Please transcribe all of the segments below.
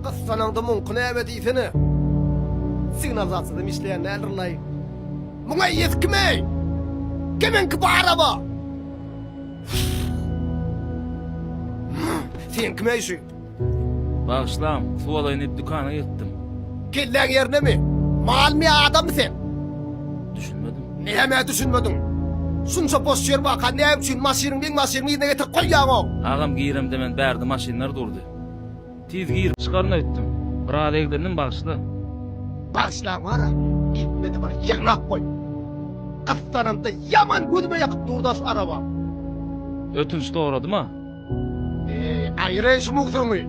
Gyssanaňda muňky näme diýsene. Signalizasiýadam işleýän däldir-laý. Muňa eýesi kim-eý? Kimiňki bu araba? Seňkimi-eý şu? Bagyşlaň, suw alaýyn diýip dükana gelipdim. Kelläň ýerindemi? Malmy ýa adammy sen? Düşünmedim. Nämä düşünmediň? Şunça boş ýer barka näme üçin maşynyň meň maşynymyň yzyna getirip goýýaň-ow? Agam giremde men bärde maşynlar durdy. Tiz girip çykaryn öýtdüm. Biraz eglendim bagyşla. Bagyşlaň bar-a, gitmedi bir ýygnap goý. Gyssanamda ýaman gözüme ýakyp durda şu araba. Ötünç soradym-a. Eý, aýyraý şu mugzuňy.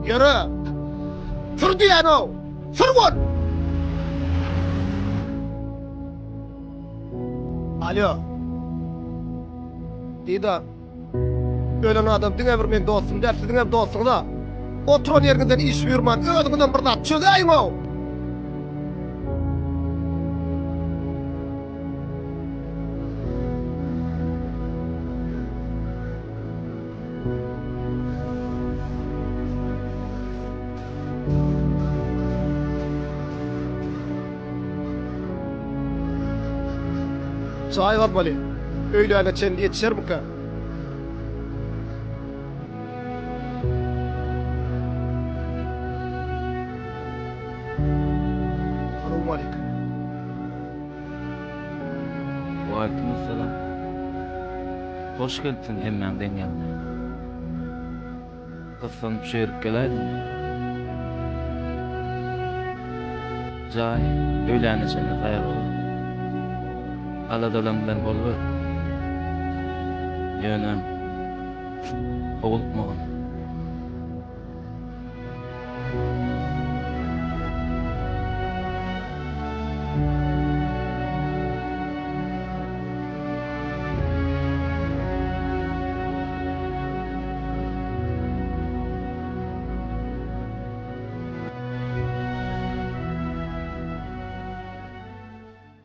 Ýöre! Sür diýýän-ow! Sür bol! Alýo. Didar. Ölen adam diňe bir meň dostum däl, siziň hem dostuňyz-a. Oturan ýeriňizden iş buýurman, özüňizem bir zat çözäýiň-ow! Çaý almaly. Öýläne çenli ýetişermikä? Salowmaleýkim. Waleýkim essalam. Hoş gelipsiň hemmäň deň ýalyna. Gyssanyp şu ýerik geläýdiňmi? Jaý öýläne çenli taýýar bolar. Aladalaň bilen boluber. Ýöne howlukmagyn.